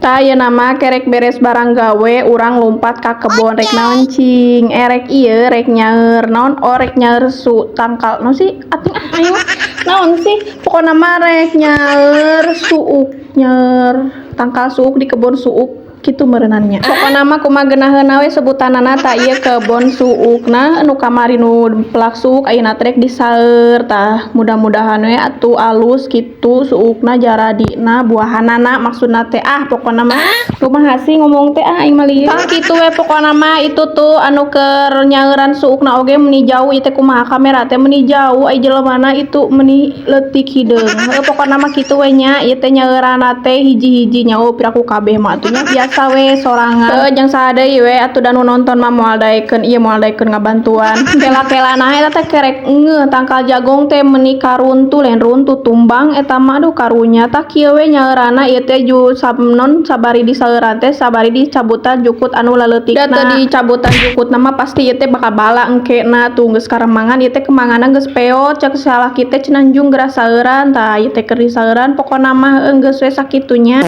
Tah, ayeuna mah kerek beres barang gawe, urang lumpat ka kebon. Rek naon cing? Erek ieu, rek nyaeur naon? Oh, rek nyaeur su tangkal naon sih ating ah, ayo naon sih, pokona mah rek nyaeur suuk, nyaeur tangkal suuk di kebon suuk kitu meureunan nya. Pokona mah kumaha geunaheunna we sebutanana. Tah, ieu kebon suukna nu kamari nu pelak suuk, ayeuna teh rek disaeur. Tah, mudah-mudahan we atuh alus kitu suukna, jaradina, buahanana maksudna teh. Ah, pokona mah kumaha sih ngomong teh, ah, aing mah lieur. Tah, kitu we pokona mah. Itu tuh anu keur nyauran suukna oge meuni jauh ieu teh. Kumaha kamera teh meuni jauh, ai jelemana itu meuni leutik hideung. Heuh, pokona mah kitu we nya. Ieu teh nyauranna teh hiji-hiji nya. Oh, piraku kabeh mah atuh nya, biasa we sorangan. Heuh, jeung saha deui we atuh da nu nonton mah moal daekeun ieu, moal daekeun ngabantuan. Kela-kela nah eta teh kerek ngeuh tangkal jagong teh meuni karuntuh, lain runtuh, tumbang eta mah. Aduh, karunya. Tah, kieu we nyauranna ieu teh ju non sabari disauran teh sabari dicabutan jukut anu laleutikna. Da teu dicabutan jukutna mah pasti ieu teh bakal bala engkena. Tuh, geus karemangan ieu teh, kemanganna geus peot. Cek salaki teh cenah, "Jung, geura sauran." Tah, ieu teh keur disauran. Pokona mah heueuh, geus we sakitu nya.